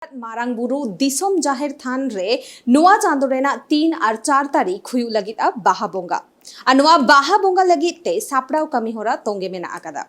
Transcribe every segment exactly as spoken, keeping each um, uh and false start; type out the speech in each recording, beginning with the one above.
ᱢᱟᱨᱟᱝ ᱵᱩᱨᱩ ᱫᱤᱥᱚᱢ ᱡᱟᱦᱮᱨ ᱛᱷᱟᱱ ᱨᱮ ᱱᱚᱣᱟ ᱪᱟᱸᱫᱚ ᱨᱮᱱᱟᱜ ᱛᱤᱱ ᱟᱨ ᱪᱟᱨ ᱛᱟᱹᱨᱤᱠᱷ ᱦᱩᱭᱩᱜ ᱞᱟᱹᱜᱤᱫᱼᱟ ᱵᱟᱦᱟ ᱵᱚᱸᱜᱟ᱾ ᱟᱨ ᱱᱚᱣᱟ ᱵᱟᱦᱟ ᱵᱚᱸᱜᱟ ᱞᱟᱹᱜᱤᱫ ᱛᱮ ᱥᱟᱯᱲᱟᱣ ᱠᱟᱹᱢᱤ ᱦᱚᱨᱟ ᱛᱚᱸᱜᱮ ᱢᱮᱱᱟᱜ ᱟᱠᱟᱫᱟ᱾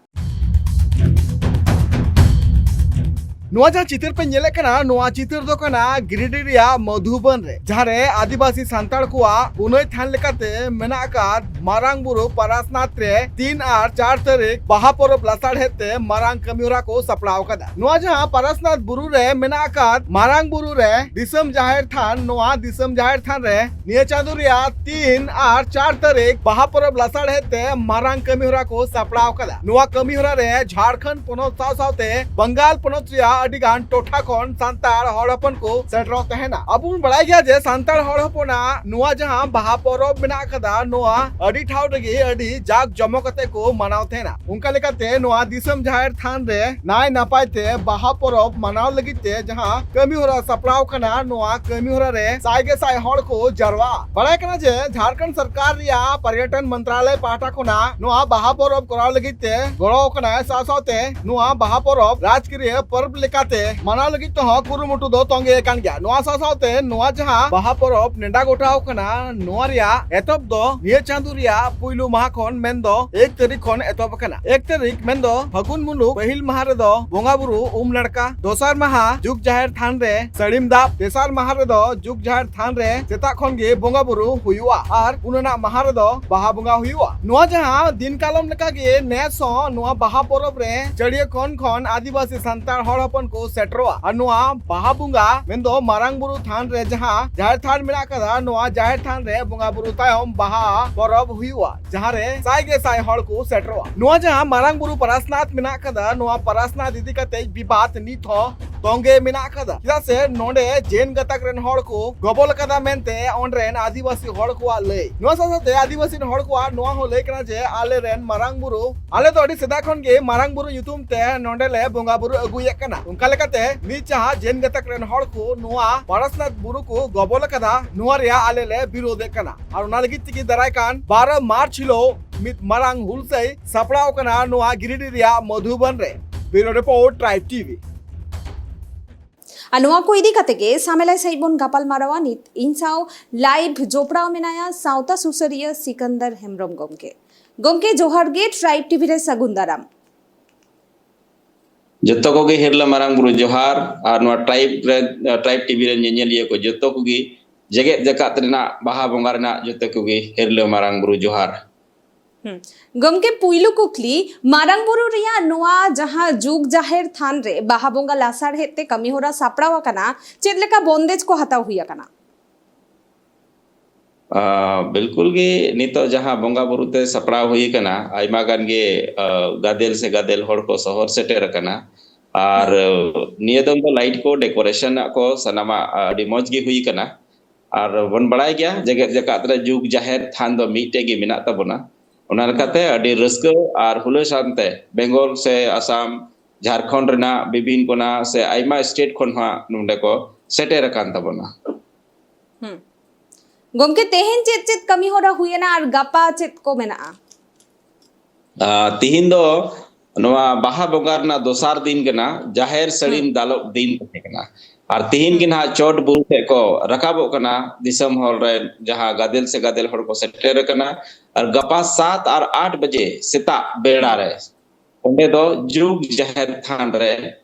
ᱱᱚᱣᱟ ᱡᱟᱦᱟᱸ ᱪᱤᱛᱟᱹᱨ ᱯᱮ ᱧᱮᱞᱮᱫ ᱠᱟᱱᱟ, ᱱᱚᱣᱟ ᱪᱤᱛᱟᱹᱨ ᱫᱚ ᱠᱟᱱᱟ ᱜᱤᱨᱤᱰᱤ ᱨᱮᱭᱟᱜ ᱢᱚᱫᱷᱩᱵᱚᱱ ᱨᱮ, ᱡᱟᱦᱟᱸ ᱨᱮ ᱟᱹᱫᱤᱵᱟᱹᱥᱤ ᱥᱟᱱᱛᱟᱲ ᱠᱚᱣᱟᱜ ᱯᱩᱱᱟᱹᱭ ᱛᱷᱟᱱ ᱞᱮᱠᱟᱛᱮ ᱢᱮᱱᱟᱜ ᱟᱠᱟᱫ ᱢᱟᱨᱟᱝ ᱵᱩᱨᱩ ᱯᱟᱨᱟᱥᱱᱟᱛᱷ ᱨᱮ ᱛᱤᱱ ᱟᱨ ᱪᱟᱨ ᱛᱟᱹᱨᱤᱠᱷ ᱵᱟᱦᱟ ᱯᱚᱨᱚᱵᱽ ᱞᱟᱥᱟᱲᱦᱮᱫ ᱛᱮ ᱢᱟᱨᱟᱝ ᱠᱟᱹᱢᱤ ᱦᱚᱨᱟ ᱠᱚ ᱥᱟᱯᱲᱟᱣ ᱟᱠᱟᱫᱟ᱾ ᱱᱚᱣᱟ ᱡᱟᱦᱟᱸ ᱯᱟᱨᱟᱥᱱᱟᱛᱷ ᱵᱩᱨᱩ ᱨᱮ ᱢᱮᱱᱟᱜ ᱟᱠᱟᱫ ᱢᱟᱨᱟᱝ ᱵᱩᱨᱩ ᱨᱮ ᱫᱤᱥᱚᱢ ᱡᱟᱦᱮᱨ ᱛᱷᱟᱱ, ᱱᱚᱣᱟ ᱫᱤᱥᱚᱢ ᱡᱟᱦᱮᱨ ᱛᱷᱟᱱ ᱨᱮ ᱱᱤᱭᱟᱹ ᱪᱟᱸᱫᱳ ᱨᱮᱭᱟᱜ ᱛᱤᱱ ᱟᱨ ᱪᱟᱨ ᱛᱟᱹᱨᱤᱠᱷ ᱵᱟᱦᱟ ᱯᱚᱨᱚᱵᱽ ᱞᱟᱥᱟᱲᱦᱮᱫ ᱛᱮ ᱢᱟᱨᱟᱝ ᱠᱟᱹᱢᱤ ᱦᱚᱨᱟ ᱠᱚ ᱥᱟᱯᱲᱟᱣ ᱟᱠᱟᱫᱟ᱾ ᱱᱚᱣᱟ ᱠᱟᱹᱢᱤ ᱦᱚᱨᱟ ᱨᱮ ᱡᱷᱟᱲᱠᱷᱚᱸᱰ ᱯᱚᱱᱚᱛ ᱥᱟᱶ ᱥᱟᱶᱛᱮ ᱵᱟᱝᱜᱟᱞ ᱯᱚᱱᱚᱛ ᱨᱮᱭᱟᱜ ᱟᱹᱰᱤ ᱜᱟᱱ ᱴᱚᱴᱷᱟ ᱠᱷᱚᱱ ᱥᱟᱱᱛᱟᱲ ᱦᱚᱲ ᱦᱚᱯᱚᱱ ᱠᱚ ᱥᱮᱴᱮᱨᱚᱜ ᱛᱟᱦᱮᱱᱟ᱾ ᱟᱵᱚ ᱵᱚᱱ ᱵᱟᱲᱟᱭ ᱜᱮᱭᱟ ᱡᱮ ᱥᱟᱱᱛᱟᱲ ᱦᱚᱲ ᱦᱚᱯᱚᱱᱟᱜ ᱱᱚᱣᱟ ᱡᱟᱦᱟᱸ ᱵᱟᱦᱟ ᱯᱚᱨᱚᱵᱽ ᱢᱮᱱᱟᱜ ᱟᱠᱟᱫᱟ, ᱱᱚᱣᱟ ᱟᱹᱰᱤ ᱴᱷᱟᱶ ᱨᱮᱜᱮ ᱟᱹᱰᱤ ᱡᱟᱠ ᱡᱚᱢᱚᱠ ᱠᱟᱛᱮ ᱠᱚ ᱢᱟᱱᱟᱣ ᱛᱟᱦᱮᱱᱟ᱾ ᱚᱱᱠᱟ ᱞᱮᱠᱟᱛᱮ ᱱᱚᱣᱟ ᱫᱤᱥᱚᱢ ᱡᱟᱦᱮᱨ ᱛᱷᱟᱱ ᱨᱮ ᱱᱟᱭ ᱱᱟᱯᱟᱭ ᱛᱮ ᱵᱟᱦᱟ ᱯᱚᱨᱚᱵᱽ ᱢᱟᱱᱟᱣ ᱞᱟᱹᱜᱤᱫ ᱛᱮ ᱡᱟᱦᱟᱸ ᱠᱟᱹᱢᱤ ᱦᱚᱨᱟ ᱥᱟᱯᱲᱟᱣ ᱠᱟᱱᱟ, ᱱᱚᱣᱟ ᱠᱟᱹᱢᱤ ᱦᱚᱨᱟ ᱨᱮ ᱥᱟᱭ ᱜᱮ ᱥᱟᱭ ᱦᱚᱲ ᱠᱚ ᱡᱟᱨᱣᱟᱜᱼᱟ᱾ ᱵᱟᱲᱟᱭ ᱠᱟᱱᱟ ᱡᱮ ᱡᱷᱟᱲᱠᱷᱚᱸᱰ ᱥᱚᱨᱠᱟᱨ ᱨᱮᱭᱟᱜ ᱯᱚᱨᱭᱚᱴᱚᱱ ᱢᱚᱱᱛᱨᱟᱞᱚᱭ ᱯᱟᱦᱴᱟ ᱠᱷᱚᱱᱟᱜ ᱱᱚᱣᱟ ᱵᱟᱦᱟ ᱯᱚᱨᱚᱵᱽ ᱠᱚᱨᱟᱣ ᱞᱟᱹᱜᱤᱫ ᱛᱮ ᱜᱚᱲᱚ ᱠᱟᱱᱟᱭ, ᱥᱟᱶ ᱥᱟᱶᱛᱮ ᱱᱚᱣᱟ ᱵᱟᱦᱟ ᱯᱚᱨᱚᱵᱽ ᱨᱟᱡᱽᱠᱤᱭᱟᱹ ᱯᱚᱨᱚᱵᱽ ᱞᱮᱠᱟᱛᱮ ᱢᱟᱱᱟᱣ ᱞᱟᱹᱜᱤᱫ ᱛᱮᱦᱚᱸ ᱠᱩᱨᱩᱢᱩᱴᱩ ᱫᱚ ᱛᱚᱸᱜᱮ ᱟᱠᱟᱱ ᱜᱮᱭᱟ᱾ ᱱᱚᱣᱟ ᱥᱟᱶ ᱥᱟᱶᱛᱮ ᱱᱚᱣᱟ ᱡᱟᱦᱟᱸ ᱵᱟᱦᱟ ᱯᱚᱨᱚᱵᱽ ᱱᱮᱰᱟ ᱜᱚᱴᱟᱣ ᱠᱟᱱᱟ, ᱱᱚᱣᱟ ᱨᱮᱭᱟᱜ ᱮᱛᱚᱦᱚᱵ ᱫᱚ ᱱᱤᱭᱟᱹ ᱪᱟᱸᱫᱳ ᱨᱮᱭᱟᱜ ᱯᱩᱭᱞᱩ ᱢᱟᱦᱟ ᱠᱷᱚᱱ, ᱢᱮᱱᱫᱚ ᱮᱠ ᱛᱟᱹᱨᱤᱠᱷ ᱠᱷᱚᱱ ᱮᱛᱚᱦᱚᱵ ᱟᱠᱟᱱᱟ᱾ ᱮᱠ ᱛᱟᱹᱨᱤᱠᱷ ᱢᱮᱱᱫᱚ ᱯᱷᱟᱹᱜᱩᱱ ᱢᱩᱞᱩᱜ ᱯᱟᱹᱦᱤᱞ ᱢᱟᱦᱟ ᱨᱮᱫᱚ ᱵᱚᱸᱜᱟ ᱵᱩᱨᱩ ᱩᱢ ᱱᱟᱲᱠᱟ, ᱫᱚᱥᱟᱨ ᱢᱟᱦᱟ ᱡᱩᱜᱽ ᱡᱟᱦᱮᱨ ᱛᱷᱟᱱ ᱨᱮ ᱥᱟᱹᱲᱤᱢ ᱫᱟᱵ, ᱛᱮᱥᱟᱨ ᱢᱟᱦᱟ ᱨᱮᱫᱚ ᱡᱩᱜᱽ ᱡᱟᱦᱮᱨ ᱛᱷᱟᱱ ᱨᱮ ᱥᱮᱛᱟᱜ ᱠᱷᱚᱱ ᱜᱮ ᱵᱚᱸᱜᱟ ᱵᱩᱨᱩ ᱦᱩᱭᱩᱜᱼᱟ ᱟᱨ ᱯᱩᱱᱟᱹᱱᱟᱜ ᱢᱟᱦᱟ ᱨᱮᱫᱚ ᱵᱟᱦᱟ ᱵᱚᱸᱜᱟ ᱦᱩᱭᱩᱜᱼᱟ᱾ ᱱᱚᱣᱟ ᱡᱟᱦᱟᱸ ᱫᱤᱱ ᱠᱟᱞᱚᱢ ᱞᱮᱠᱟ ᱜᱮ ᱱᱮᱥ ᱦᱚᱸ ᱱᱚᱣᱟ ᱵᱟᱦᱟ ᱯᱚᱨᱚᱵᱽ ᱨᱮ ᱪᱟᱹᱲᱭᱟᱹ ᱠᱷᱚᱱ ᱠᱷᱚᱱ ᱟᱹᱫᱤᱵᱟᱹᱥᱤ ᱥᱟᱱᱛᱟᱲ ᱦᱚᱲ ᱦᱚᱯᱚᱱ ᱠᱚ ᱥᱮᱴᱮᱨᱚᱜᱼᱟ ᱟᱨ ᱱᱚᱣᱟ ᱵᱟᱦᱟ ᱵᱚᱸᱜᱟ ᱢᱮᱱᱫᱚ ᱢᱟᱨᱟᱝ ᱵᱩᱨᱩ ᱛᱷᱟᱱ ᱨᱮ ᱡᱟᱦᱟᱸ ᱡᱟᱦᱮᱨ ᱛᱷᱟᱱ ᱢᱮᱱᱟᱜ ᱟᱠᱟᱫᱟ, ᱱᱚᱣᱟ ᱡᱟᱦᱮᱨ ᱛᱷᱟᱱ ᱨᱮ ᱵᱚᱸᱜᱟ ᱵᱩᱨᱩ ᱛᱟᱭᱚᱢ ᱵᱟᱦᱟ ᱯᱚᱨᱚᱵᱽ ᱦᱩᱭᱩᱜᱼᱟ, ᱡᱟᱦᱟᱸ ᱨᱮ ᱥᱟᱭ ᱜᱮ ᱥᱟᱭ ᱦᱚᱲ ᱠᱚ ᱥᱮᱴᱮᱨᱚᱜᱼᱟ᱾ ᱱᱚᱣᱟ ᱡᱟᱦᱟᱸ ᱢᱟᱨᱟᱝ ᱵᱩᱨᱩ ᱯᱟᱨᱟᱥᱱᱟᱛᱷ ᱢᱮᱱᱟᱜ ᱟᱠᱟᱫᱟ, ᱱᱚᱣᱟ ᱯᱟᱨᱟᱥᱱᱟᱛᱷ ᱤᱫᱤ ᱠᱟᱛᱮ ᱵᱤᱵᱟᱫ ᱱᱤᱛ ᱦᱚᱸ ᱛᱚᱸᱜᱮ ᱢᱮᱱᱟᱜ ᱟᱠᱟᱫᱟ, ᱪᱮᱫᱟᱜ ᱥᱮ ᱱᱚᱰᱮ ᱡᱮᱱ ᱜᱟᱛᱟᱠ ᱨᱮᱱ ᱦᱚᱲ ᱠᱚ ᱜᱚᱵᱚᱞ ᱟᱠᱟᱫᱟ ᱢᱮᱱᱛᱮ ᱚᱸᱰᱮ ᱨᱮᱱ ᱟᱹᱫᱤᱵᱟᱹᱥᱤ ᱦᱚᱲ ᱠᱚᱣᱟᱜ ᱞᱟᱹᱭ᱾ ᱱᱚᱣᱟ ᱥᱟᱶ ᱥᱟᱶᱛᱮ ᱟᱹᱫᱤᱵᱟᱹᱥᱤ ᱨᱮᱱ ᱦᱚᱲ ᱠᱚᱣᱟᱜ ᱱᱚᱣᱟ ᱦᱚᱸ ᱞᱟᱹᱭ ᱠᱟᱱᱟ ᱡᱮ ᱟᱞᱮ ᱨᱮᱱ ᱢᱟᱨᱟᱝ ᱵᱩᱨᱩ, ᱟᱞᱮ ᱫᱚ ᱟᱹᱰᱤ ᱥᱮᱫᱟᱭ ᱠᱷᱚᱱ ᱜᱮ ᱢᱟᱨᱟᱝ ᱵᱩᱨᱩ ᱧᱩᱛᱩᱢ ᱛᱮ ᱱᱚᱰᱮ ᱞᱮ ᱵᱚᱸᱜᱟ ᱵᱩᱨᱩ ᱟᱹᱜᱩᱭᱮᱫ ᱠᱟᱱᱟ᱾ ᱚᱱᱠᱟ ᱞᱮᱠᱟᱛᱮ ᱱᱤᱛ ᱡᱟᱦᱟᱸ ᱡᱮᱱ ᱜᱟᱛᱟᱠ ᱨᱮᱱ ᱦᱚᱲ ᱠᱚ ᱱᱚᱣᱟ ᱯᱟᱨᱟᱥᱱᱟᱛᱷ ᱵᱩᱨᱩ ᱠᱚ ᱜᱚᱵᱚᱞ ᱟᱠᱟᱫᱟ, ᱱᱚᱣᱟ ᱨᱮᱭᱟᱜ ᱟᱞᱮ ᱞᱮ ᱵᱤᱨᱳᱫᱷ ᱮᱫ ᱠᱟᱱᱟ᱾ ᱟᱨ ᱚᱱᱟ ᱞᱟᱹᱜᱤᱫ ᱛᱮᱜᱮ ᱫᱟᱨᱟᱭ ᱠᱟᱱ ᱵᱟᱨᱚ ᱢᱟᱨᱪ ᱦᱤᱞᱳᱜ ᱢᱤᱫ ᱢᱟᱨᱟᱝ ᱦᱩᱞᱥᱟᱹᱭ ᱥᱟᱯᱲᱟᱣ ᱠᱟᱱᱟ ᱱᱚᱣᱟ ᱜᱤᱨᱤᱰᱤ ᱨᱮᱭᱟᱜ ᱢᱚᱫᱷᱩᱵᱚᱱ ᱨᱮ᱾ ᱵᱤᱭᱩᱨᱳ ᱨᱤᱯᱳᱨᱴ, ᱴᱨᱟᱭᱤᱵᱽ ᱴᱤᱵᱷᱤ᱾ ᱟᱨ ᱱᱚᱣᱟ ᱠᱚ ᱤᱫᱤ ᱠᱟᱛᱮ ᱜᱮ ᱥᱟᱢᱮᱞᱟᱭ ᱥᱟᱺᱦᱤᱡ ᱵᱚᱱ ᱜᱟᱯᱟᱞ ᱢᱟᱨᱟᱣᱟ᱾ ᱱᱤᱛ ᱤᱧ ᱥᱟᱶ ᱞᱟᱭᱤᱵᱷ ᱡᱚᱯᱲᱟᱣ ᱢᱮᱱᱟᱭᱟ ᱥᱟᱶᱛᱟ ᱥᱩᱥᱟᱹᱨᱤᱭᱟᱹ ᱥᱤᱠᱟᱱᱫᱟᱨ ᱦᱮᱢᱵᱨᱚᱢ ᱜᱚᱢᱠᱮ᱾ ᱜᱚᱢᱠᱮ, ᱡᱚᱦᱟᱨ ᱜᱮ, ᱴᱨᱟᱭᱤᱵᱽ ᱴᱤᱵᱷᱤ ᱨᱮ ᱥᱟᱹᱜᱩᱱ ᱫᱟᱨᱟᱢ᱾ ᱡᱚᱛᱚ ᱠᱚᱜᱮ ᱦᱤᱨᱞᱟᱹ ᱢᱟᱨᱟᱝ ᱵᱩᱨᱩ ᱡᱚᱦᱟᱨ, ᱟᱨ ᱱᱚᱣᱟ ᱴᱨᱟᱭᱤᱵᱽ ᱨᱮ, ᱴᱨᱟᱭᱤᱵᱽ ᱴᱤᱵᱷᱤ ᱨᱮᱱ ᱧᱮᱧᱮᱞᱤᱭᱟᱹ ᱠᱚ ᱡᱚᱛᱚ ᱠᱚᱜᱮ ᱡᱮᱜᱮᱛ ᱡᱟᱠᱟᱛ ᱨᱮᱱᱟᱜ ᱵᱟᱦᱟ ᱵᱚᱸᱜᱟ ᱨᱮᱱᱟᱜ ᱡᱚᱛᱚ ᱠᱚᱜᱮ ᱦᱤᱨᱞᱟᱹ ᱢᱟᱨᱟᱝ ᱵᱩᱨᱩ ᱡᱚᱦᱟᱨ᱾ ᱦᱩᱸ᱾ ᱜᱚᱢᱠᱮ, ᱯᱩᱭᱞᱩ ᱠᱩᱠᱞᱤ, ᱢᱟᱨᱟᱝ ᱵᱩᱨᱩ ᱨᱮᱭᱟᱜ ᱱᱚᱣᱟ ᱡᱟᱦᱟᱸ ᱡᱩᱜᱽ ᱡᱟᱦᱮᱨ ᱛᱷᱟᱱ ᱨᱮ ᱵᱟᱦᱟ ᱵᱚᱸᱜᱟ ᱞᱟᱥᱟᱲᱦᱮᱫ ᱛᱮ ᱠᱟᱹᱢᱤ ᱦᱚᱨᱟ ᱥᱟᱯᱲᱟᱣ ᱟᱠᱟᱱᱟ, ᱪᱮᱫ ᱞᱮᱠᱟ ᱵᱚᱱᱫᱮᱡ ᱠᱚ ᱦᱟᱛᱟᱣ ᱦᱩᱭ ᱟᱠᱟᱱᱟ? ᱟᱸ, ᱵᱤᱞᱠᱩᱞ ᱜᱮ ᱱᱤᱛᱚᱜ ᱡᱟᱦᱟᱸ ᱵᱚᱸᱜᱟ ᱵᱩᱨᱩ ᱛᱮ ᱥᱟᱯᱲᱟᱣ ᱦᱩᱭ ᱟᱠᱟᱱᱟ, ᱟᱭᱢᱟ ᱜᱟᱱ ᱜᱮ, ᱟᱸ, ᱜᱟᱫᱮᱞ ᱥᱮ ᱜᱟᱫᱮᱞ ᱦᱚᱲ ᱠᱚ ᱥᱚᱦᱚᱨ ᱥᱮᱴᱮᱨ ᱟᱠᱟᱱᱟ᱾ ᱟᱨ, ᱦᱩᱸ᱾ ᱟᱸ, ᱱᱤᱭᱟᱹ ᱫᱚᱢ ᱫᱚ ᱞᱟᱭᱤᱴ ᱠᱚ, ᱰᱮᱠᱳᱨᱮᱥᱚᱱ ᱟᱜ ᱠᱚ ᱥᱟᱱᱟᱢᱟᱜ, ᱟᱸ, ᱟᱹᱰᱤ ᱢᱚᱡᱽ ᱜᱮ ᱦᱩᱭ ᱟᱠᱟᱱᱟ᱾ ᱟᱨ ᱵᱚᱱ ᱵᱟᱲᱟᱭ ᱜᱮᱭᱟ, ᱡᱮᱜᱮᱛ ᱡᱟᱠᱟᱛ ᱨᱮ ᱡᱩᱜᱽ ᱡᱟᱦᱮᱨ ᱛᱷᱟᱱ ᱫᱚ ᱢᱤᱫᱴᱮᱡ ᱜᱮ ᱢᱮᱱᱟᱜ ᱛᱟᱵᱚᱱᱟ᱾ ᱚᱱᱟ ᱞᱮᱠᱟᱛᱮ ᱟᱹᱰᱤ ᱨᱟᱹᱥᱠᱟᱹ ᱟᱨ ᱦᱩᱞᱟᱹᱥ ᱟᱱᱛᱮ ᱵᱮᱝᱜᱚᱞ ᱥᱮ ᱟᱥᱟᱢ, ᱡᱷᱟᱲᱠᱷᱚᱸᱰ ᱨᱮᱱᱟᱜ ᱵᱤᱵᱷᱤᱱ ᱠᱚᱱᱟ ᱥᱮ ᱟᱭᱢᱟ ᱥᱴᱮᱴ ᱠᱷᱚᱱ ᱦᱚᱸ ᱱᱚᱰᱮ ᱠᱚ ᱥᱮᱴᱮᱨ ᱟᱠᱟᱱ ᱛᱟᱵᱚᱱᱟ᱾ ᱦᱩᱸ᱾ ᱜᱚᱢᱠᱮ, ᱛᱮᱦᱮᱧ ᱪᱮᱫ ᱪᱮᱫ ᱠᱟᱹᱢᱤ ᱦᱚᱨᱟ ᱦᱩᱭᱮᱱᱟ ᱟᱨ ᱜᱟᱯᱟ ᱪᱮᱫ ᱠᱚ ᱢᱮᱱᱟᱜᱼᱟ? ᱟᱨ ᱛᱤᱦᱤᱧ ᱫᱚ ᱱᱚᱣᱟ ᱵᱟᱦᱟ ᱵᱚᱸᱜᱟ ᱨᱮᱱᱟᱜ ᱫᱚᱥᱟᱨ ᱫᱤᱱ ᱠᱟᱱᱟ, ᱡᱟᱦᱮᱨ ᱥᱟᱹᱲᱤᱢ ᱦᱩᱸ᱾ ᱫᱟᱞᱚᱵ ᱫᱤᱱ ᱛᱟᱦᱮᱸ ᱠᱟᱱᱟ᱾ ᱟᱨ ᱛᱤᱦᱤᱧ ᱜᱮ ᱦᱩᱸ᱾ ᱱᱟᱦᱟᱜ ᱪᱚᱴ ᱵᱩᱨᱩ ᱴᱷᱮᱡ ᱠᱚ ᱨᱟᱠᱟᱵᱚᱜ ᱠᱟᱱᱟ, ᱫᱤᱥᱚᱢ ᱦᱚᱲ ᱨᱮᱱ ᱡᱟᱦᱟᱸ ᱜᱟᱫᱮᱞ ᱥᱮ ᱜᱟᱫᱮᱞ ᱦᱚᱲ ᱠᱚ ᱥᱮᱴᱮᱨ ᱟᱠᱟᱱᱟ᱾ ᱟᱨ ᱜᱟᱯᱟ ᱥᱟᱛ ᱟᱨ ᱟᱴ ᱵᱟᱡᱮ ᱥᱮᱛᱟᱜ ᱵᱮᱲᱟ ᱦᱩᱸ᱾ ᱨᱮ ᱚᱸᱰᱮ ᱫᱚ ᱡᱩᱜᱽ ᱡᱟᱦᱮᱨ ᱛᱷᱟᱱ ᱨᱮ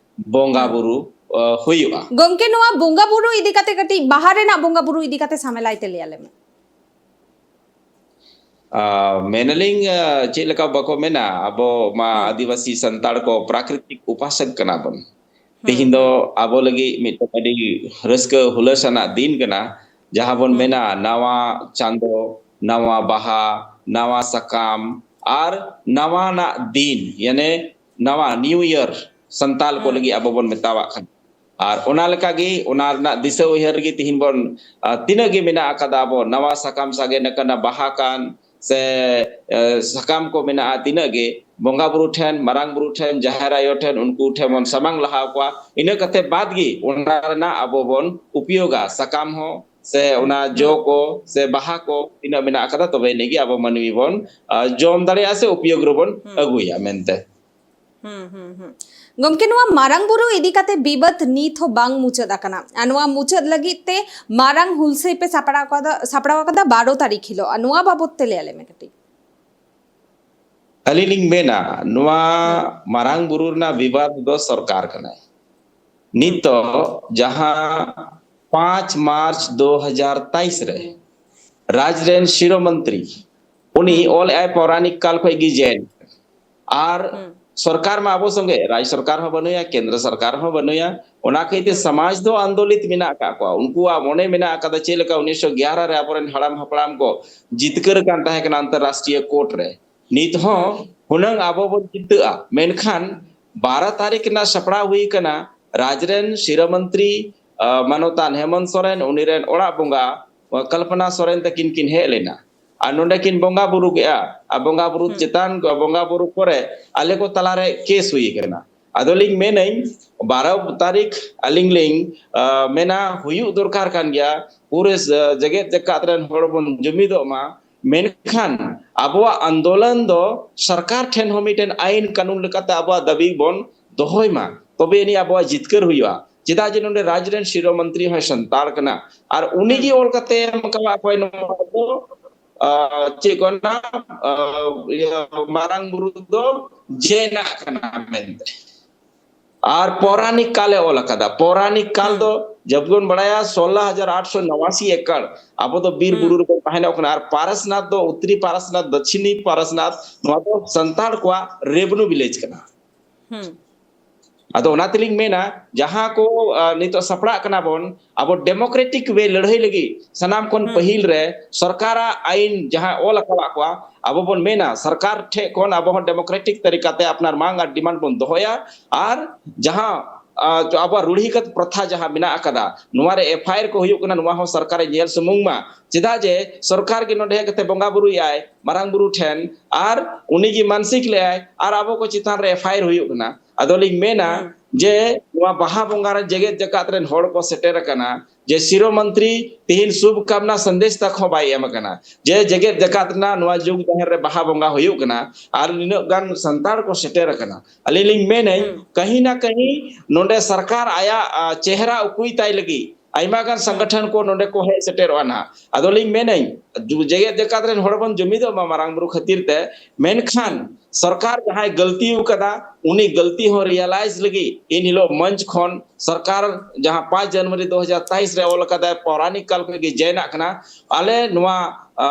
ᱵᱚᱸᱜᱟ ᱦᱩᱸ᱾ ᱵᱩᱨᱩ, ᱚ, ᱦᱩᱭᱩᱜᱼᱟ᱾ ᱜᱚᱢᱠᱮ, ᱱᱚᱣᱟ ᱵᱚᱸᱜᱟ ᱵᱩᱨᱩ ᱤᱫᱤ ᱠᱟᱛᱮ ᱠᱟᱹᱴᱤᱡ, ᱵᱟᱦᱟ ᱨᱮᱱᱟᱜ ᱵᱚᱸᱜᱟ ᱵᱩᱨᱩ ᱤᱫᱤ ᱠᱟᱛᱮ ᱥᱟᱢᱮᱞᱟᱭ ᱛᱮ ᱞᱟᱹᱭ ᱟᱞᱮ ᱢᱮ᱾ ᱟᱨ ᱢᱮᱱᱟᱞᱤᱧ, ᱟᱨ ᱪᱮᱫ ᱞᱮᱠᱟ ᱵᱟᱠᱚ ᱢᱮᱱᱟ, ᱟᱵᱚ ᱢᱟ ᱦᱩᱸ᱾ ᱟᱹᱫᱤᱵᱟᱹᱥᱤ ᱥᱟᱱᱛᱟᱲ ᱠᱚ ᱯᱨᱟᱠᱨᱤᱛᱤᱠ ᱩᱯᱟᱥᱚᱠ ᱠᱟᱱᱟ ᱵᱚᱱ᱾ ᱦᱩᱸ, ᱛᱤᱦᱤᱧ ᱫᱚ ᱦᱩᱸ᱾ ᱟᱵᱚ ᱞᱟᱹᱜᱤᱫ ᱢᱤᱫᱴᱮᱱ ᱟᱹᱰᱤ ᱨᱟᱹᱥᱠᱟᱹ ᱦᱩᱞᱟᱹᱥ ᱟᱱᱟᱜ ᱫᱤᱱ ᱠᱟᱱᱟ, ᱡᱟᱦᱟᱸ ᱵᱚᱱ ᱦᱩᱸ᱾ ᱢᱮᱱᱟ ᱱᱟᱣᱟ ᱪᱟᱸᱫᱚ, ᱱᱟᱣᱟ ᱵᱟᱦᱟ, ᱱᱟᱣᱟ ᱥᱟᱠᱟᱢ ᱟᱨ ᱱᱟᱣᱟᱱᱟᱜ ᱫᱤᱱ, ᱭᱟᱱᱮ ᱱᱟᱣᱟ ᱱᱤᱭᱩ ᱤᱭᱟᱨ ᱥᱟᱱᱛᱟᱞ ᱠᱚ ᱦᱩᱸ᱾ ᱞᱟᱹᱜᱤᱫ ᱟᱵᱚ ᱵᱚᱱ ᱢᱮᱛᱟᱣᱟᱜ ᱠᱟᱱᱟ᱾ ᱟᱨ ᱚᱱᱟ ᱞᱮᱠᱟᱜᱮ ᱚᱱᱟ ᱨᱮᱱᱟᱜ ᱫᱤᱥᱟᱹ ᱩᱭᱦᱟᱹᱨ ᱨᱮᱜᱮ ᱛᱤᱦᱤᱧ ᱵᱚᱱ, ᱟᱨ ᱛᱤᱱᱟᱹᱜ ᱜᱮ ᱢᱮᱱᱟᱜ ᱟᱠᱟᱫᱟ ᱟᱵᱚ ᱱᱟᱣᱟ ᱥᱟᱠᱟᱢ ᱥᱟᱜᱮᱱ ᱟᱠᱟᱱᱟ, ᱵᱟᱦᱟ ᱠᱟᱱ ᱥᱮ, ᱮ, ᱥᱟᱠᱟᱢ ᱠᱚ ᱢᱮᱱᱟᱜᱼᱟ, ᱛᱤᱱᱟᱹᱜ ᱜᱮ ᱵᱚᱸᱜᱟ ᱵᱩᱨᱩ ᱴᱷᱮᱱ, ᱢᱟᱨᱟᱝ ᱵᱩᱨᱩ ᱴᱷᱮᱱ, ᱡᱟᱦᱮᱨ ᱟᱭᱳ ᱴᱷᱮᱱ, ᱩᱱᱠᱩ ᱴᱷᱮᱱ ᱵᱚᱱ ᱥᱟᱢᱟᱝ ᱞᱟᱦᱟ ᱠᱚᱣᱟ᱾ ᱤᱱᱟᱹ ᱠᱟᱛᱮ ᱵᱟᱫ ᱜᱮ ᱚᱱᱟ ᱨᱮᱱᱟᱜ ᱟᱵᱚ ᱵᱚᱱ ᱩᱯᱭᱳᱜᱟ, ᱥᱟᱠᱟᱢ ᱦᱚᱸ ᱥᱮ ᱚᱱᱟ ᱡᱚ ᱦᱩᱸ᱾ ᱠᱚ ᱥᱮ ᱵᱟᱦᱟ ᱠᱚ ᱛᱤᱱᱟᱹᱜ ᱢᱮᱱᱟᱜ ᱟᱠᱟᱫᱟ, ᱛᱚᱵᱮ ᱤᱱᱟᱹᱜ ᱜᱮ ᱟᱵᱚ ᱢᱟᱹᱱᱢᱤ ᱵᱚᱱ, ᱟ, ᱡᱚᱢ ᱫᱟᱲᱮᱭᱟᱜᱼᱟ ᱥᱮ ᱩᱯᱭᱳᱜᱽ ᱨᱮᱵᱚᱱ ᱦᱩᱸ᱾ ᱟᱹᱜᱩᱭᱟ ᱢᱮᱱᱛᱮ᱾ ᱦᱩᱸ, ᱦᱩᱸ, ᱦᱩᱸ᱾ ᱜᱚᱢᱠᱮ, ᱱᱚᱣᱟ ᱢᱟᱨᱟᱝ ᱵᱩᱨᱩ ᱤᱫᱤ ᱠᱟᱛᱮ ᱵᱤᱵᱟᱹᱫ ᱱᱤᱛ ᱦᱚᱸ ᱵᱟᱝ ᱢᱩᱪᱟᱹᱫ ᱟᱠᱟᱱᱟ᱾ ᱟᱨ ᱱᱚᱣᱟ ᱢᱩᱪᱟᱹᱫ ᱞᱟᱹᱜᱤᱫ ᱛᱮ ᱢᱟᱨᱟᱝ ᱦᱩᱞᱥᱟᱹᱭ ᱯᱮ ᱥᱟᱯᱲᱟᱣ ᱟᱠᱟᱫᱟ, ᱥᱟᱯᱲᱟᱣ ᱟᱠᱟᱫᱟ ᱵᱟᱨᱚ ᱛᱟᱹᱨᱤᱠᱷ ᱦᱤᱞᱳᱜ᱾ ᱟᱨ ᱱᱚᱣᱟ ᱵᱟᱵᱚᱛ ᱛᱮ ᱞᱟᱹᱭ ᱟᱞᱮ ᱢᱮ ᱠᱟᱹᱴᱤᱡ᱾ ᱟᱹᱞᱤᱧ ᱞᱤᱧ ᱢᱮᱱᱟ, ᱱᱚᱣᱟ ᱢᱟᱨᱟᱝ ᱵᱩᱨᱩ ᱨᱮᱱᱟᱜ ᱵᱤᱵᱟᱫ ᱫᱚ ᱥᱚᱨᱠᱟᱨ ᱠᱟᱱᱟᱭ᱾ ᱱᱤᱛᱚᱜ ᱡᱟᱦᱟᱸ ᱯᱟᱸᱪ ᱢᱟᱨᱪ ᱫᱩ ᱦᱟᱡᱟᱨ ᱛᱮᱭᱤᱥ ᱨᱮ ᱨᱟᱡᱽ ᱨᱮᱱ ᱥᱤᱨᱚ ᱢᱚᱱᱛᱨᱤ, ᱩᱱᱤ ᱚᱞ ᱮᱜᱼᱟᱭ ᱯᱳᱣᱨᱟᱱᱤᱠ ᱠᱟᱞ ᱠᱷᱚᱱ ᱜᱮ ᱡᱮᱱ, ᱟᱨ ᱥᱚᱨᱠᱟᱨ ᱢᱟ ᱟᱵᱚ ᱥᱚᱸᱜᱮ, ᱨᱟᱡᱽ ᱥᱚᱨᱠᱟᱨ ᱦᱚᱸ ᱵᱟᱹᱱᱩᱭᱟ, ᱠᱮᱱᱫᱨᱚ ᱥᱚᱨᱠᱟᱨ ᱦᱚᱸ ᱵᱟᱹᱱᱩᱭᱟ᱾ ᱚᱱᱟ ᱠᱷᱟᱹᱛᱤᱨ ᱛᱮ ᱥᱚᱢᱟᱡᱽ ᱫᱚ ᱟᱱᱫᱳᱞᱤᱛ ᱢᱮᱱᱟᱜ ᱟᱠᱟᱫ ᱠᱚᱣᱟ᱾ ᱩᱱᱠᱩᱣᱟᱜ ᱢᱚᱱᱮ ᱢᱮᱱᱟᱜ ᱟᱠᱟᱫᱟ, ᱪᱮᱫ ᱞᱮᱠᱟ ᱩᱱᱤᱥᱥᱚ ᱮᱜᱟᱨᱚ ᱨᱮ ᱟᱵᱚᱨᱮᱱ ᱦᱟᱲᱟᱢ ᱦᱟᱯᱲᱟᱢ ᱠᱚ ᱡᱤᱛᱠᱟᱹᱨ ᱟᱠᱟᱱ ᱛᱟᱦᱮᱸ ᱠᱟᱱᱟ ᱟᱱᱛᱚᱨᱨᱟᱥᱴᱨᱤᱭᱚ ᱠᱳᱨᱴ ᱨᱮ, ᱱᱤᱛ ᱦᱚᱸ ᱦᱩᱱᱟᱹᱝ ᱟᱵᱚ ᱵᱚᱱ ᱡᱤᱛᱟᱹᱜᱼᱟ᱾ ᱢᱮᱱᱠᱷᱟᱱ ᱵᱟᱨᱚ ᱛᱟᱹᱨᱤᱠᱷ ᱨᱮᱱᱟᱜ ᱥᱟᱯᱲᱟᱣ ᱦᱩᱭ ᱠᱟᱱᱟ ᱨᱟᱡᱽ ᱨᱮᱱ ᱥᱤᱨᱟᱹ ᱢᱚᱱᱛᱨᱤ, ᱟᱸ, ᱢᱟᱱᱚᱛᱟᱱ ᱦᱮᱢᱚᱱᱛ ᱥᱚᱨᱮᱱ, ᱩᱱᱤ ᱨᱮᱱ ᱚᱲᱟᱜ ᱵᱚᱸᱜᱟ, ᱟᱸ, ᱠᱚᱞᱯᱚᱱᱟ ᱥᱚᱨᱮᱱ ᱛᱟᱹᱠᱤᱱ ᱠᱤᱱ ᱦᱮᱡ ᱞᱮᱱᱟ᱾ ᱟᱨ ᱱᱚᱰᱮ ᱠᱤᱱ ᱵᱚᱸᱜᱟ ᱵᱩᱨᱩ ᱠᱮᱜᱼᱟ᱾ ᱟᱨ ᱵᱚᱸᱜᱟ ᱵᱩᱨᱩ ᱪᱮᱛᱟᱱ, ᱵᱚᱸᱜᱟ ᱵᱩᱨᱩ ᱯᱚᱨᱮ ᱟᱞᱮ ᱠᱚ ᱛᱟᱞᱟᱨᱮ ᱠᱮᱥ ᱦᱩᱭ ᱠᱟᱱᱟ᱾ ᱟᱫᱚ ᱞᱤᱧ ᱢᱮᱱᱟᱹᱧ, ᱵᱟᱨᱚ ᱛᱟᱹᱨᱤᱠᱷ ᱟᱹᱞᱤᱧ ᱞᱤᱧ, ᱟᱸ, ᱢᱮᱱᱟ ᱦᱩᱭᱩᱜ ᱫᱚᱨᱠᱟᱨ ᱠᱟᱱ ᱜᱮᱭᱟ᱾ ᱯᱩᱨᱟᱹ ᱡᱮᱜᱮᱛ ᱡᱟᱠᱟᱛ ᱨᱮᱱ ᱦᱚᱲ ᱵᱚᱱ ᱡᱩᱢᱤᱫᱚᱜ ᱢᱟ᱾ ᱢᱮᱱᱠᱷᱟᱱ ᱟᱵᱚᱣᱟᱜ ᱟᱱᱫᱳᱞᱚᱱ ᱫᱚ ᱥᱚᱨᱠᱟᱨ ᱴᱷᱮᱱ ᱦᱚᱸ ᱢᱤᱫᱴᱮᱱ ᱟᱭᱤᱱ ᱠᱟᱹᱱᱩᱱ ᱞᱮᱠᱟᱛᱮ ᱟᱵᱚᱣᱟᱜ ᱫᱟᱹᱵᱤ ᱵᱚᱱ ᱫᱚᱦᱚᱭ ᱢᱟ, ᱛᱚᱵᱮ ᱟᱹᱱᱤᱡ ᱟᱵᱚᱣᱟᱜ ᱡᱤᱛᱠᱟᱹᱨ ᱦᱩᱭᱩᱜᱼᱟ᱾ ᱪᱮᱫᱟᱜ ᱡᱮ ᱱᱚᱰᱮ ᱨᱟᱡᱽ ᱨᱮᱱ ᱥᱤᱨᱟᱹ ᱢᱚᱱᱛᱨᱤ ᱦᱚᱸᱭ ᱥᱟᱱᱛᱟᱲ ᱠᱟᱱᱟ, ᱟᱨ ᱩᱱᱤ ᱜᱮ ᱚᱞ ᱠᱟᱛᱮ ᱮᱢ ᱟᱠᱟᱫ ᱠᱚᱣᱟᱭ ᱱᱚᱣᱟ ᱫᱚ, ᱟᱸ, ᱪᱮᱫ ᱠᱚ ᱢᱮᱱᱟ, ᱟᱸ, ᱤᱭᱟᱹ, ᱢᱟᱨᱟᱝ ᱵᱩᱨᱩ ᱫᱚ ᱡᱮᱱᱟᱜ ᱠᱟᱱᱟ ᱢᱮᱱᱛᱮ᱾ ᱟᱨ ᱯᱳᱣᱨᱟᱱᱤᱠ ᱠᱟᱞᱮ ᱚᱞ ᱟᱠᱟᱫᱟ᱾ ᱯᱳᱣᱨᱟᱱᱤᱠ ᱠᱟᱞ ᱫᱚ ᱡᱚᱵ ᱵᱚᱱ ᱵᱟᱲᱟᱭᱟ ᱥᱳᱞᱞᱳ ᱦᱟᱡᱟᱨ ᱟᱴᱥᱚ ᱱᱚᱣᱟᱥᱤ ᱮᱠᱚᱨ ᱟᱵᱚ ᱫᱚ ᱵᱤᱨ ᱵᱩᱨᱩ ᱨᱮᱵᱚᱱ ᱛᱟᱦᱮᱱᱚᱜ ᱠᱟᱱᱟ᱾ ᱟᱨ ᱯᱟᱨᱟᱥᱱᱟᱛᱷ ᱫᱚ, ᱩᱛᱛᱚᱨᱤ ᱯᱟᱨᱟᱥᱱᱟᱛᱷ, ᱫᱚᱠᱷᱤᱱᱤ ᱯᱟᱨᱟᱥᱱᱟᱛᱷ, ᱱᱚᱣᱟ ᱫᱚ ᱥᱟᱱᱛᱟᱲ ᱠᱚᱣᱟᱜ ᱨᱮᱵᱷᱮᱱᱩ ᱵᱷᱤᱞᱮᱡᱽ ᱠᱟᱱᱟ᱾ ᱟᱫᱚ ᱚᱱᱟ ᱛᱮᱞᱤᱧ ᱢᱮᱱᱟ, ᱡᱟᱦᱟᱸ ᱠᱚ, ᱟᱸ, ᱱᱤᱛᱚᱜ ᱥᱟᱯᱲᱟᱜ ᱠᱟᱱᱟ ᱵᱚᱱ, ᱟᱵᱚ ᱰᱮᱢᱳᱠᱨᱮᱴᱤᱠ ᱣᱮ ᱞᱟᱹᱲᱦᱟᱹᱭ ᱞᱟᱹᱜᱤᱫ ᱥᱟᱱᱟᱢ ᱠᱷᱚᱱ ᱯᱟᱹᱦᱤᱞ ᱨᱮ ᱥᱚᱨᱠᱟᱨᱟᱜ ᱟᱭᱤᱱ ᱡᱟᱦᱟᱸ ᱚᱞ ᱟᱠᱟᱫ ᱠᱚᱣᱟ, ᱟᱵᱚ ᱵᱚᱱ ᱢᱮᱱᱟ ᱥᱚᱨᱠᱟᱨ ᱴᱷᱮᱱ ᱠᱷᱚᱱ ᱟᱵᱚ ᱦᱚᱸ ᱰᱮᱢᱳᱠᱨᱮᱴᱤᱠ ᱛᱟᱹᱨᱤᱠᱟᱛᱮ ᱟᱯᱱᱟᱨ ᱢᱟᱝ ᱟᱨ ᱰᱤᱢᱟᱱᱰ ᱵᱚᱱ ᱫᱚᱦᱚᱭᱟ᱾ ᱟᱨ ᱡᱟᱦᱟᱸ, ᱟᱸ, ᱟᱵᱚᱣᱟᱜ ᱨᱩᱲᱦᱤᱜᱚᱛ ᱯᱨᱚᱛᱷᱟ ᱡᱟᱦᱟᱸ ᱢᱮᱱᱟᱜ ᱟᱠᱟᱫᱟ, ᱱᱚᱣᱟ ᱨᱮ ᱮᱯᱷ ᱟᱭ ᱟᱨ ᱠᱚ ᱦᱩᱭᱩᱜ ᱠᱟᱱᱟ, ᱱᱚᱣᱟ ᱦᱚᱸ ᱥᱚᱨᱠᱟᱨᱮ ᱧᱮᱞ ᱥᱩᱢᱩᱝ ᱢᱟ᱾ ᱪᱮᱫᱟᱜ ᱡᱮ ᱥᱚᱨᱠᱟᱨ ᱜᱮ ᱱᱚᱰᱮ ᱦᱮᱡ ᱠᱟᱛᱮ ᱵᱚᱸᱜᱟ ᱵᱩᱨᱩᱭᱮᱫ ᱟᱭ ᱢᱟᱨᱟᱝ ᱵᱩᱨᱩ ᱴᱷᱮᱱ, ᱟᱨ ᱩᱱᱤ ᱜᱮ ᱢᱟᱱᱥᱤᱠ ᱞᱮᱫ ᱟᱭ, ᱟᱨ ᱟᱵᱚ ᱠᱚ ᱪᱮᱛᱟᱱ ᱨᱮ ᱮᱯᱷ ᱟᱭ ᱟᱨ ᱦᱩᱭᱩᱜ ᱠᱟᱱᱟ᱾ ᱟᱫᱚ ᱞᱤᱧ ᱢᱮᱱᱟ, ᱡᱮ ᱱᱚᱣᱟ ᱵᱟᱦᱟ ᱵᱚᱸᱜᱟ ᱨᱮ ᱡᱮᱜᱮᱛ ᱡᱟᱠᱟᱛ ᱨᱮᱱ ᱦᱚᱲ ᱠᱚ ᱥᱮᱴᱮᱨ ᱟᱠᱟᱱᱟ, ᱡᱮ ᱥᱤᱨᱚ ᱢᱚᱱᱛᱨᱤ ᱛᱤᱦᱤᱧ ᱥᱩᱵᱷ ᱠᱟᱢᱱᱟ ᱥᱟᱸᱫᱮᱥ ᱛᱟᱠ ᱦᱚᱸ ᱵᱟᱭ ᱮᱢ ᱟᱠᱟᱱᱟ, ᱡᱮ ᱡᱮᱜᱮᱛ ᱡᱟᱠᱟᱛ ᱨᱮᱱᱟᱜ ᱱᱚᱣᱟ ᱡᱩᱜᱽ ᱡᱟᱦᱮᱨ ᱨᱮ ᱵᱟᱦᱟ ᱵᱚᱸᱜᱟ ᱦᱩᱭᱩᱜ ᱠᱟᱱᱟ ᱟᱨ ᱱᱤᱱᱟᱹᱜ ᱜᱟᱱ ᱥᱟᱱᱛᱟᱲ ᱠᱚ ᱥᱮᱴᱮᱨ ᱟᱠᱟᱱᱟ᱾ ᱟᱹᱞᱤᱧ ᱞᱤᱧ ᱢᱮᱱᱟᱹᱧ, ᱦᱩᱸ᱾ ᱠᱟᱹᱦᱤ ᱱᱟ ᱠᱟᱹᱦᱤ ᱱᱚᱰᱮ ᱥᱚᱨᱠᱟᱨ ᱟᱭᱟᱜ, ᱟ, ᱪᱮᱦᱨᱟ ᱩᱠᱩᱭ ᱛᱟᱭ ᱞᱟᱹᱜᱤᱫ ᱟᱭᱢᱟ ᱜᱟᱱ ᱦᱩᱸ᱾ ᱥᱚᱝᱜᱚᱴᱷᱚᱱ ᱠᱚ ᱱᱚᱰᱮ ᱠᱚ ᱦᱮᱡ ᱥᱮᱴᱮᱨᱚᱜᱼᱟ ᱱᱟᱦᱟᱜ᱾ ᱟᱫᱚ ᱞᱤᱧ ᱢᱮᱱᱟᱹᱧ, ᱡᱩ-, ᱡᱮᱜᱮᱛ ᱡᱟᱠᱟᱛ ᱨᱮᱱ ᱦᱚᱲ ᱵᱚᱱ ᱡᱩᱢᱤᱫᱚᱜ ᱢᱟ ᱢᱟᱨᱟᱝ ᱵᱩᱨᱩ ᱠᱷᱟᱹᱛᱤᱨ ᱛᱮ, ᱢᱮᱱᱠᱷᱟᱱ ᱦᱩᱸ᱾ ᱥᱚᱨᱠᱟᱨ ᱡᱟᱦᱟᱸᱭ ᱜᱟᱹᱞᱛᱤ ᱟᱠᱟᱫᱟ, ᱩᱱᱤ ᱜᱟᱹᱞᱛᱤ ᱦᱚᱸ ᱨᱤᱭᱟᱞᱟᱭᱤᱡᱽ ᱞᱟᱹᱜᱤᱫ ᱤᱱ ᱦᱤᱞᱳᱜ ᱢᱚᱧᱪ ᱠᱷᱚᱱ ᱥᱚᱨᱠᱟᱨ ᱡᱟᱦᱟᱸ ᱯᱟᱸᱪ ᱡᱟᱱᱩᱣᱟᱨᱤ ᱫᱩ ᱦᱟᱡᱟᱨ ᱛᱮᱭᱤᱥ ᱨᱮ ᱚᱞ ᱟᱠᱟᱫᱟᱭ, ᱯᱳᱨᱟᱱᱤᱠ ᱠᱟᱞ ᱠᱷᱚᱱ ᱜᱮ ᱡᱮᱱᱟᱜ ᱠᱟᱱᱟ, ᱟᱞᱮ ᱱᱚᱣᱟ, ᱟ,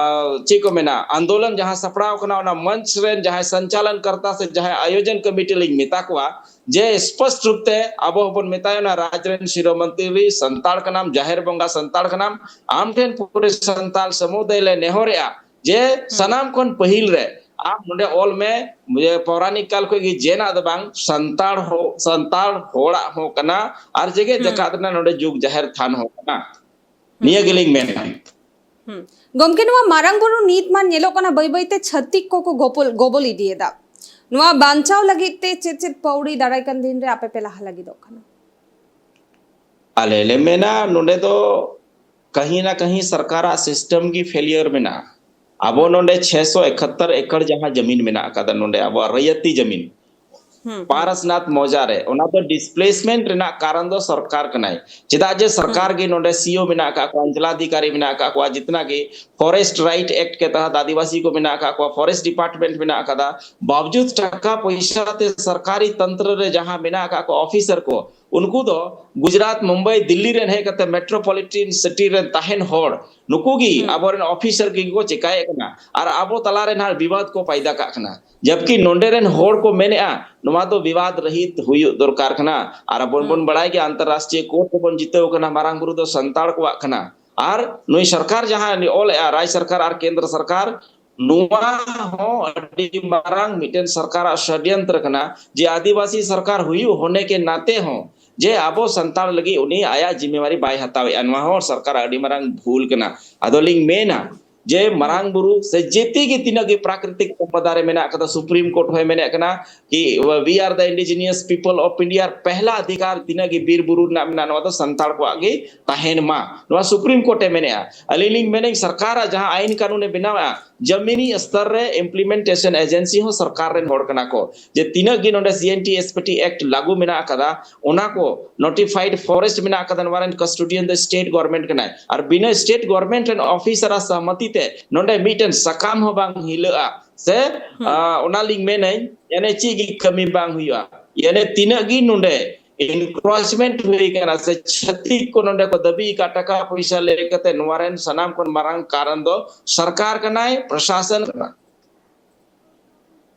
ᱪᱮᱫ ᱠᱚ ᱢᱮᱱᱟ, ᱟᱱᱫᱳᱞᱚᱱ ᱡᱟᱦᱟᱸ ᱥᱟᱯᱲᱟᱣ ᱠᱟᱱᱟ, ᱚᱱᱟ ᱢᱚᱧᱪ ᱨᱮᱱ ᱡᱟᱦᱟᱸᱭ ᱥᱚᱧᱪᱟᱞᱚᱱ ᱠᱟᱨᱛᱟ ᱥᱮ ᱡᱟᱦᱟᱸᱭ ᱟᱭᱳᱡᱚᱱ ᱠᱚᱢᱤᱴᱤ ᱞᱤᱧ ᱢᱮᱛᱟ ᱠᱚᱣᱟ, ᱡᱮ ᱥᱯᱚᱥᱴ ᱨᱩᱯ ᱛᱮ ᱟᱵᱚ ᱦᱚᱸᱵᱚᱱ ᱢᱮᱛᱟᱭᱟ, ᱚᱱᱟ ᱨᱟᱡᱽ ᱨᱮᱱ ᱥᱤᱨᱚ ᱢᱚᱱᱛᱨᱤ ᱥᱟᱱᱛᱟᱲ ᱠᱟᱱᱟᱢ, ᱡᱟᱦᱮᱨ ᱵᱚᱸᱜᱟ ᱥᱟᱱᱛᱟᱲ ᱠᱟᱱᱟᱢ, ᱟᱢ ᱴᱷᱮᱱ ᱯᱩᱨᱟᱹ ᱥᱟᱱᱛᱟᱲ ᱥᱟᱢᱩᱫᱟᱭ ᱞᱮ ᱱᱮᱦᱚᱨᱮᱜᱼᱟ ᱡᱮ ᱦᱩᱸ᱾ ᱥᱟᱱᱟᱢ ᱠᱷᱚᱱ ᱯᱟᱹᱦᱤᱞ ᱨᱮ ᱟᱢ ᱱᱚᱰᱮ ᱚᱞ ᱢᱮ, ᱡᱮ ᱯᱳᱨᱟᱱᱤᱠ ᱠᱟᱞ ᱠᱷᱚᱱ ᱜᱮ ᱡᱮᱱᱟᱜ ᱫᱚ ᱵᱟᱝ, ᱥᱟᱱᱛᱟᱲ ᱦᱚ-, ᱥᱟᱱᱛᱟᱲ ᱦᱚᱲᱟᱜ ᱦᱚᱸ ᱠᱟᱱᱟ ᱟᱨ ᱡᱮᱜᱮᱛ ᱦᱩᱸ᱾ ᱡᱟᱠᱟᱛ ᱨᱮᱱᱟᱜ ᱱᱚᱰᱮ ᱡᱩᱜᱽ ᱡᱟᱦᱮᱨ ᱛᱷᱟᱱ ᱦᱚᱸ ᱠᱟᱱᱟ᱾ ᱦᱩᱸ᱾ ᱱᱤᱭᱟᱹ ᱜᱮᱞᱤᱧ ᱢᱮᱱᱟ᱾ ᱦᱩᱸ᱾ ᱜᱚᱢᱠᱮ, ᱱᱚᱣᱟ ᱢᱟᱨᱟᱝ ᱵᱩᱨᱩ ᱱᱤᱛ ᱢᱟ ᱧᱮᱞᱚᱜ ᱠᱟᱱᱟ ᱵᱟᱹᱭ ᱵᱟᱹᱭ ᱛᱮ ᱪᱷᱟᱹᱛᱤᱠ ᱠᱚᱠᱚ ᱜᱚᱯᱚᱞ, ᱜᱚᱵᱚᱞ ᱤᱫᱤᱭᱮᱫᱟ᱾ ᱱᱚᱣᱟ ᱵᱟᱧᱪᱟᱣ ᱞᱟᱹᱜᱤᱫ ᱛᱮ ᱪᱮᱫ ᱪᱮᱫ ᱯᱟᱹᱣᱲᱤ ᱫᱟᱨᱟᱭ ᱠᱟᱱ ᱫᱤᱱ ᱨᱮ ᱟᱯᱮ ᱯᱮ ᱞᱟᱦᱟ ᱞᱟᱹᱜᱤᱫᱚᱜ ᱠᱟᱱᱟ? ᱟᱞᱮ ᱞᱮ ᱢᱮᱱᱟ, ᱱᱚᱰᱮ ᱫᱚ ᱠᱟᱹᱦᱤ ᱱᱟ ᱠᱟᱹᱦᱤ ᱥᱚᱨᱠᱟᱨᱟᱜ ᱥᱤᱥᱴᱮᱢ ᱜᱮ ᱯᱷᱮᱞᱤᱭᱟᱨ ᱢᱮᱱᱟᱜᱼᱟ᱾ ᱟᱵᱚ ᱦᱩᱸ᱾ ᱱᱚᱰᱮ ᱪᱷᱮᱥᱚ ᱮᱠᱟᱛᱛᱚᱨ ᱮᱠᱚᱨ ᱡᱟᱦᱟᱸ ᱡᱟᱢᱤᱱ ᱢᱮᱱᱟᱜ ᱟᱠᱟᱫᱟ, ᱱᱚᱰᱮ ᱟᱵᱚᱣᱟᱜ ᱨᱚᱭᱛᱤ ᱡᱟᱢᱤᱱ, ᱦᱩᱸ, ᱦᱩᱸ᱾ ᱯᱟᱨᱟᱥᱱᱟᱛᱷ ᱢᱚᱣᱡᱟ ᱨᱮ, ᱚᱱᱟ ᱫᱚ ᱰᱤᱥᱯᱞᱮᱥᱢᱮᱱᱴ ᱨᱮᱱᱟᱜ ᱠᱟᱨᱚᱱ ᱫᱚ ᱥᱚᱨᱠᱟᱨ ᱠᱟᱱᱟᱭ᱾ ᱪᱮᱫᱟᱜ ᱡᱮ ᱥᱚᱨᱠᱟᱨ ᱦᱩᱸ᱾ ᱜᱮ ᱱᱚᱰᱮ ᱥᱤ ᱳ ᱢᱮᱱᱟᱜ ᱟᱠᱟᱫ ᱠᱚᱣᱟ, ᱚᱧᱪᱚᱞᱟᱫᱷᱤᱠᱟᱨᱤ ᱢᱮᱱᱟᱜ ᱟᱠᱟᱫ ᱠᱚᱣᱟ, ᱡᱤᱛᱱᱟ ᱜᱮ ᱯᱷᱚᱨᱮᱥᱴ ᱨᱟᱭᱤᱴ ᱮᱠᱴ ᱠᱮ ᱛᱟᱦᱟᱛ ᱟᱹᱫᱤᱵᱟᱹᱥᱤ ᱠᱚ ᱢᱮᱱᱟᱜ ᱟᱠᱟᱫ ᱠᱚᱣᱟ, ᱯᱷᱚᱨᱮᱥᱴ ᱰᱤᱯᱟᱨᱴᱢᱮᱱᱴ ᱢᱮᱱᱟᱜ ᱟᱠᱟᱫᱟ, ᱵᱟᱣᱡᱩᱫ ᱴᱟᱠᱟ ᱯᱚᱭᱥᱟ ᱛᱮ ᱥᱚᱨᱠᱟᱨᱤ ᱛᱚᱱᱛᱨᱚ ᱨᱮ ᱡᱟᱦᱟᱸ ᱢᱮᱱᱟᱜ ᱟᱠᱟᱫ ᱠᱚᱣᱟ ᱚᱯᱷᱤᱥᱟᱨ ᱠᱚ, ᱩᱱᱠᱩ ᱫᱚ ᱜᱩᱡᱽᱨᱟᱴ, ᱢᱩᱢᱵᱟᱭ, ᱫᱤᱞᱞᱤ ᱨᱮᱱ ᱦᱮᱡ ᱠᱟᱛᱮ ᱢᱮᱴᱨᱳᱯᱚᱞᱤᱴᱟᱱ ᱥᱤᱴᱤ ᱨᱮᱱ ᱛᱟᱦᱮᱱ ᱦᱚᱲ, ᱱᱩᱠᱩ ᱜᱮ ᱦᱩᱸ᱾ ᱟᱵᱚᱨᱮᱱ ᱚᱯᱷᱤᱥᱟᱨ ᱜᱮ ᱠᱚ ᱪᱮᱠᱟᱭᱮᱫ ᱠᱟᱱᱟ ᱟᱨ ᱟᱵᱚ ᱛᱟᱞᱟ ᱨᱮ ᱱᱟᱦᱟᱜ ᱵᱤᱵᱟᱫ ᱠᱚ ᱯᱟᱭᱫᱟ ᱠᱟᱜ ᱠᱟᱱᱟ᱾ ᱡᱟᱵᱠᱤ ᱱᱚᱰᱮ ᱨᱮᱱ ᱦᱚᱲ ᱠᱚ ᱢᱮᱱᱮᱫᱼᱟ, ᱱᱚᱣᱟ ᱫᱚ ᱵᱤᱵᱟᱫ ᱨᱟᱦᱤᱛ ᱦᱩᱭᱩᱜ ᱫᱚᱨᱠᱟᱨ ᱠᱟᱱᱟ᱾ ᱟᱨ ᱟᱵᱚ ᱵᱚᱱ ᱦᱩᱸ᱾ ᱵᱟᱲᱟᱭ ᱜᱮᱭᱟ, ᱟᱱᱛᱚᱨᱨᱟᱥᱴᱨᱤᱭᱚ ᱠᱳᱨᱴ ᱨᱮᱵᱚᱱ ᱡᱤᱛᱟᱹᱣ ᱠᱟᱱᱟ, ᱢᱟᱨᱟᱝ ᱵᱩᱨᱩ ᱫᱚ ᱥᱟᱱᱛᱟᱲ ᱠᱚᱣᱟᱜ ᱠᱟᱱᱟ᱾ ᱟᱨ ᱱᱩᱭ ᱥᱚᱨᱠᱟᱨ ᱡᱟᱦᱟᱸ ᱚᱞᱮᱜᱼᱟ, ᱨᱟᱡᱽ ᱥᱚᱨᱠᱟᱨ ᱟᱨ ᱠᱮᱱᱫᱨᱚ ᱥᱚᱨᱠᱟᱨ, ᱱᱚᱣᱟ ᱦᱚᱸ ᱟᱹᱰᱤ ᱢᱟᱨᱟᱝ ᱢᱤᱫᱴᱮᱱ ᱥᱚᱨᱠᱟᱨᱟᱜ ᱥᱚᱰᱭᱚᱱᱛᱨᱚ ᱠᱟᱱᱟ, ᱡᱮ ᱟᱹᱫᱤᱵᱟᱹᱥᱤ ᱥᱚᱨᱠᱟᱨ ᱦᱩᱭᱩᱜ ᱦᱚᱱᱮ ᱠᱮ ᱱᱟᱛᱮ ᱦᱚᱸ ᱡᱮ ᱟᱵᱚ ᱥᱟᱱᱛᱟᱲ ᱞᱟᱹᱜᱤᱫ ᱩᱱᱤ ᱟᱭᱟᱜ ᱡᱤᱢᱢᱮᱣᱟᱨᱤ ᱵᱟᱭ ᱦᱟᱛᱟᱣᱮᱫᱼᱟ᱾ ᱱᱚᱣᱟ ᱦᱚᱸ ᱥᱚᱨᱠᱟᱨᱟᱜ ᱟᱹᱰᱤ ᱢᱟᱨᱟᱝ ᱵᱷᱩᱞ ᱠᱟᱱᱟ᱾ ᱟᱫᱚ ᱞᱤᱧ ᱢᱮᱱᱟ, ᱡᱮ ᱢᱟᱨᱟᱝ ᱵᱩᱨᱩ ᱥᱮ ᱡᱮᱛᱮ ᱜᱮ ᱛᱤᱱᱟᱹᱜ ᱜᱮ ᱯᱨᱟᱠᱨᱤᱛᱤᱠ ᱥᱚᱢᱯᱚᱫᱟ ᱨᱮ ᱢᱮᱱᱟᱜ ᱠᱟᱫᱟ, ᱥᱩᱯᱨᱤᱢ ᱠᱳᱨᱴ ᱦᱚᱸᱭ ᱢᱮᱱᱮᱫ ᱠᱟᱱᱟ ᱠᱤ we are the indigenous people of India, ᱯᱮᱦᱞᱟ ᱚᱫᱷᱤᱠᱟᱨ ᱛᱤᱱᱟᱹᱜ ᱜᱮ ᱵᱤᱨ ᱵᱩᱨᱩ ᱨᱮᱱᱟᱜ ᱢᱮᱱᱟᱜᱼᱟ, ᱱᱚᱣᱟ ᱫᱚ ᱥᱟᱱᱛᱟᱲ ᱠᱚᱣᱟᱜ ᱜᱮ ᱛᱟᱦᱮᱱ ᱢᱟ, ᱱᱚᱣᱟ ᱥᱩᱯᱨᱤᱢ ᱠᱳᱨᱴ ᱮ ᱢᱮᱱᱮᱫᱼᱟ᱾ ᱟᱹᱞᱤᱧ ᱞᱤᱧ ᱢᱮᱱᱟᱹᱧ, ᱥᱚᱨᱠᱟᱨᱟᱜ ᱡᱟᱦᱟᱸ ᱟᱭᱤᱱ ᱠᱟᱹᱱᱩᱱ ᱮ ᱵᱮᱱᱟᱣᱮᱫᱼᱟ, ᱡᱟᱢᱤᱱᱤ ᱥᱛᱚᱨ ᱨᱮ ᱤᱢᱯᱞᱤᱢᱮᱱᱴᱮᱥᱚᱱ ᱮᱡᱮᱱᱥᱤ ᱦᱚᱸ ᱥᱚᱨᱠᱟᱨ ᱨᱮᱱ ᱦᱚᱲ ᱠᱟᱱᱟ ᱠᱚ, ᱡᱮ ᱛᱤᱱᱟᱹᱜ ᱜᱮ ᱱᱚᱰᱮ C N T S P T act ᱞᱟᱹᱜᱩ ᱢᱮᱱᱟᱜ ᱟᱠᱟᱫᱟ, ᱚᱱᱟ ᱠᱚ ᱱᱳᱴᱤᱯᱷᱟᱭᱤᱰ ᱯᱷᱚᱨᱮᱥᱴ ᱢᱮᱱᱟᱜ ᱟᱠᱟᱫᱟ, ᱱᱚᱣᱟ ᱨᱮᱱ ᱠᱟᱥᱴᱳᱰᱤᱭᱟᱱ ᱫᱚ ᱥᱴᱮᱴ ᱜᱚᱵᱷᱚᱨᱱᱢᱮᱱᱴ ᱠᱟᱱᱟᱭ᱾ ᱟᱨ ᱵᱤᱱᱟᱹ ᱥᱴᱮᱴ ᱜᱚᱵᱷᱚᱨᱱᱢᱮᱱᱴ ᱨᱮᱱ ᱚᱯᱷᱤᱥᱟᱨᱟᱜ ᱥᱚᱦᱢᱚᱛᱤ ᱛᱮ ᱱᱚᱰᱮ ᱢᱤᱫᱴᱮᱱ ᱥᱟᱠᱟᱢ ᱦᱚᱸ ᱵᱟᱝ ᱦᱤᱞᱟᱹᱜᱼᱟ ᱥᱮ, ᱦᱩᱸ᱾ ᱟᱸ, ᱚᱱᱟ ᱞᱤᱧ ᱢᱮᱱᱟᱹᱧ, ᱮᱱᱮ ᱪᱮᱫ ᱜᱮ ᱠᱟᱹᱢᱤ ᱵᱟᱝ ᱦᱩᱭᱩᱜᱼᱟ᱾ ᱮᱱᱮ ᱛᱤᱱᱟᱹᱜ ᱜᱮ ᱱᱚᱰᱮ ᱮᱱᱠᱨᱳᱪᱢᱮᱱᱴ ᱦᱩᱭ ᱠᱟᱱᱟ ᱥᱮ ᱪᱷᱟᱹᱛᱤᱠ ᱠᱚ ᱱᱚᱰᱮ ᱠᱚ ᱫᱟᱹᱵᱤ ᱟᱠᱟᱫ ᱴᱟᱠᱟ ᱯᱚᱭᱥᱟ ᱞᱟᱹᱭ ᱠᱟᱛᱮ, ᱱᱚᱣᱟ ᱨᱮᱱ ᱥᱟᱱᱟᱢ ᱠᱷᱚᱱ ᱢᱟᱨᱟᱝ ᱠᱟᱨᱚᱱ ᱫᱚ ᱥᱚᱨᱠᱟᱨ ᱠᱟᱱᱟᱭ, ᱯᱨᱚᱥᱟᱥᱚᱱ ᱠᱟᱱᱟ᱾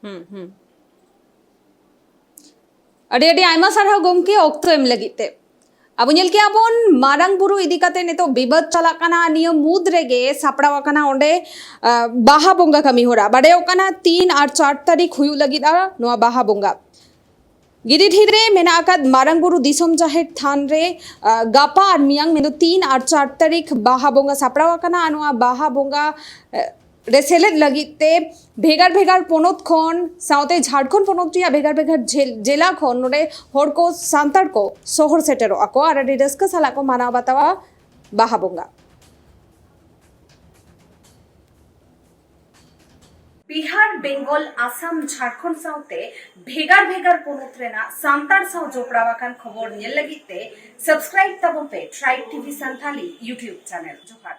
ᱦᱩᱸ, ᱦᱩᱸ᱾ ᱟᱹᱰᱤ ᱟᱹᱰᱤ ᱟᱭᱢᱟ ᱥᱟᱨᱦᱟᱣ ᱜᱚᱢᱠᱮ, ᱚᱠᱛᱚ ᱮᱢ ᱞᱟᱹᱜᱤᱫ ᱛᱮ᱾ ᱟᱵᱚ ᱧᱮᱞ ᱠᱮᱜᱼᱟ ᱵᱚᱱ, ᱢᱟᱨᱟᱝ ᱵᱩᱨᱩ ᱤᱫᱤ ᱠᱟᱛᱮ ᱱᱤᱛᱚᱜ ᱵᱤᱵᱟᱹᱫ ᱪᱟᱞᱟᱜ ᱠᱟᱱᱟ, ᱱᱤᱭᱟᱹ ᱢᱩᱫᱽ ᱨᱮᱜᱮ ᱥᱟᱯᱲᱟᱣ ᱟᱠᱟᱱᱟ ᱚᱸᱰᱮ, ᱟ, ᱵᱟᱦᱟ ᱵᱚᱸᱜᱟ ᱠᱟᱹᱢᱤ ᱦᱚᱨᱟ᱾ ᱵᱟᱰᱟᱭᱚᱜ ᱠᱟᱱᱟ ᱛᱤᱱ ᱟᱨ ᱪᱟᱨ ᱛᱟᱹᱨᱤᱠᱷ ᱦᱩᱭᱩᱜ ᱞᱟᱹᱜᱤᱫᱼᱟ ᱱᱚᱣᱟ ᱵᱟᱦᱟ ᱵᱚᱸᱜᱟ᱾ ᱜᱤᱨᱤᱰᱤᱦ ᱨᱮ ᱢᱮᱱᱟᱜ ᱟᱠᱟᱫ ᱢᱟᱨᱟᱝ ᱵᱩᱨᱩ ᱫᱤᱥᱚᱢ ᱡᱟᱦᱮᱨ ᱛᱷᱟᱱ ᱨᱮ, ᱟ, ᱜᱟᱯᱟ ᱟᱨ ᱢᱮᱭᱟᱝ, ᱢᱮᱱᱫᱚ ᱛᱤᱱ ᱟᱨ ᱪᱟᱨ ᱛᱟᱹᱨᱤᱠᱷ ᱵᱟᱦᱟ ᱵᱚᱸᱜᱟ ᱥᱟᱯᱲᱟᱣ ᱟᱠᱟᱱᱟ᱾ ᱟᱨ ᱱᱚᱣᱟ ᱵᱟᱦᱟ ᱵᱚᱸᱜᱟ, ᱮ, ᱨᱮ ᱥᱮᱞᱮᱫ ᱞᱟᱹᱜᱤᱫ ᱛᱮ ᱵᱷᱮᱜᱟᱨ ᱵᱷᱮᱜᱟᱨ ᱯᱚᱱᱚᱛ ᱠᱷᱚᱱ ᱥᱟᱶᱛᱮ ᱡᱷᱟᱲᱠᱷᱚᱸᱰ ᱯᱚᱱᱚᱛ ᱨᱮᱭᱟᱜ ᱵᱷᱮᱜᱟᱨ ᱵᱷᱮᱜᱟᱨ ᱡᱮᱞ-, ᱡᱮᱞᱟ ᱠᱷᱚᱱ ᱱᱚᱰᱮ ᱦᱚᱲ ᱠᱚ, ᱥᱟᱱᱛᱟᱲ ᱠᱚ ᱥᱚᱦᱚᱨ ᱥᱮᱴᱮᱨᱚᱜᱼᱟ ᱠᱚ ᱟᱨ ᱟᱹᱰᱤ ᱨᱟᱹᱥᱠᱟᱹ ᱥᱟᱞᱟᱜ ᱠᱚ ᱢᱟᱱᱟᱣ ᱵᱟᱛᱟᱣᱟ ᱵᱟᱦᱟ ᱵᱚᱸᱜᱟ᱾ ᱵᱤᱦᱟᱨ, ᱵᱮᱝᱜᱚᱞ, ᱟᱥᱟᱢ, ᱡᱷᱟᱲᱠᱷᱚᱸᱰ ᱥᱟᱶᱛᱮ ᱵᱷᱮᱜᱟᱨ ᱵᱷᱮᱜᱟᱨ ᱯᱚᱱᱚᱛ ᱨᱮᱱᱟᱜ ᱥᱟᱱᱛᱟᱲ ᱥᱟᱶ ᱡᱚᱯᱲᱟᱣ ᱟᱠᱟᱱ ᱠᱷᱚᱵᱚᱨ ᱧᱮᱞ ᱞᱟᱹᱜᱤᱫ ᱛᱮ subscribe ᱛᱟᱵᱚᱱ ᱯᱮ Tribe T V Santhali YouTube channel᱾ ᱡᱚᱦᱟᱨ᱾